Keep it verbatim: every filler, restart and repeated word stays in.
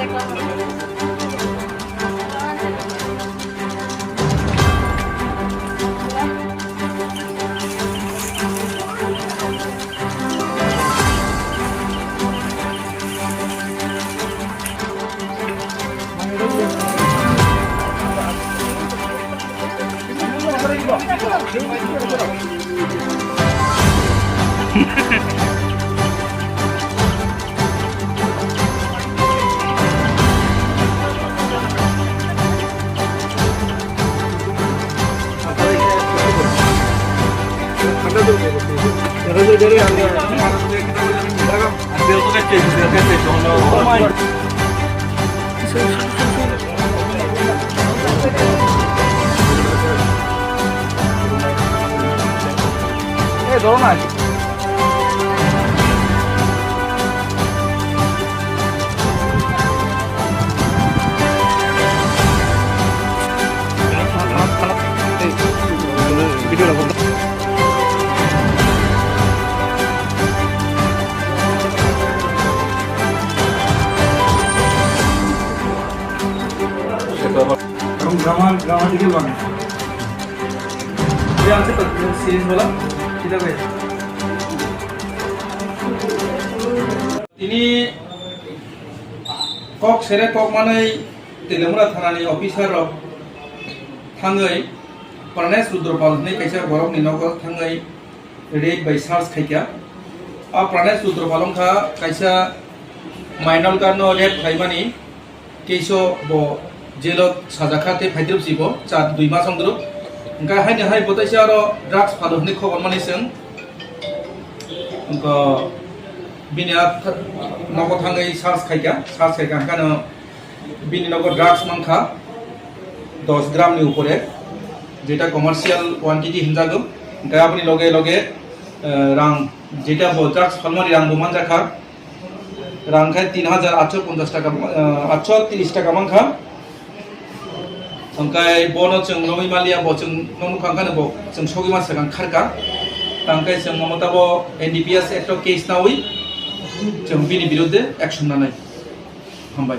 Eh, dorong na. Grammar, grammatical one. ये आंसर तो सीरीज वाला किधर गए? Tini kok sere kok manwi Teliamura thanani officer rok thangwi Pranesh Rudra Pal hwnwi kaisa borokni nogo thangwi raid bai search khaikha. A Pranesh Rudra Pal wngkha kaisa minor girl no rape khlaimani case o bo jail o sajakha tei phaidrupsi bo char dui mas wngdrup. Hwnkhe haino hai bo teisa aro drugs phalo hwnwi khobor mani chwng. Wngkha bini a th-, nogo thangwi search khaikha, search khaikha hwnkhe ano bini nogo drugs mankha dos gram ni upore, jeta commercial quantity hinjago. Hwnkhe aboni loge loge, eh, rang jeta bo drugs phalmani rang bo manjakha. Rang khe tin hajar atso ponchas taka, eh, atso tris taka mankha. Hwnkhe bono chwng romwi maliya, bo chwng nukha hwnkhe bo chwng sogwi ma swkang kharkha. Tangkhe chwng omo tabo N D P S Act o case nawi chwng bini birudde action nanai. Hambai.